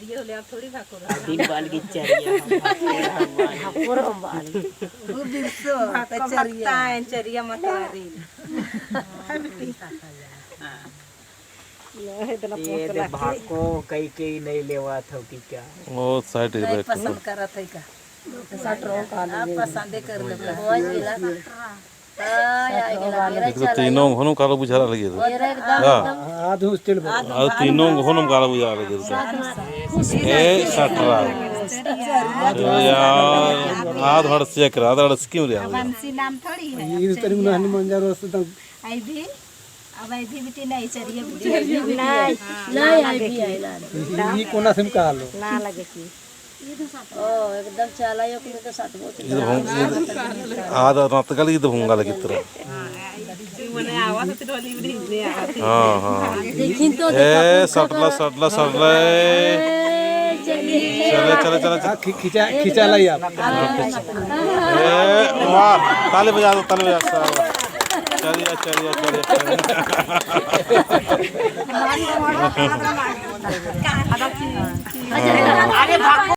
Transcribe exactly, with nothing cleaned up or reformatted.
ये होले आप थोड़ी भाको रहा। दिन बाल की चरिया हम भाको रहा हम बाल। वो बिरसो, भाको चरिया। भक्ता है, चरिया मतवारी। ये दे भाको कई कई नहीं लेवा था कि क्या? ओ, side रे नहीं बैठ। पसंद करत है का? सटरो का आप पसंद कर लेबा। एक तो तीनों घोनम काला बुझारा लगे तो। हाँ। आद hostel में। आद तीनों घोनम काला बुझारा लगे तो। ए सटरा। यार, आद हड़सिया करा, आद हड़स क्यों रे? अब हमसी नाम थोड़ी है। ये तो तेरे मुन्ना हनुमान जा रो सुतंग। आई भी, अब आई भी बिटी नहीं चरिया बिटी। नहीं, नहीं आई भी आई ना। ये कोना सिम का लो? ना लगे की। ओ, एकदम चाला यो कुल तो साथ बहुत। इधर भोंग, आद रात का लगी तो भोंगा लगी तरह। हाँ, हाँ। लेकिन तो ए, सटला, सटला, सटला, ए। चले, चले, चले, चले। खि-, खिंचा, खिंचा लाई आप। ए, वाह, ताली बजा दो, ताली बजा दो। चलिए, चलिए, चलिए, चलिए। अरे बाप।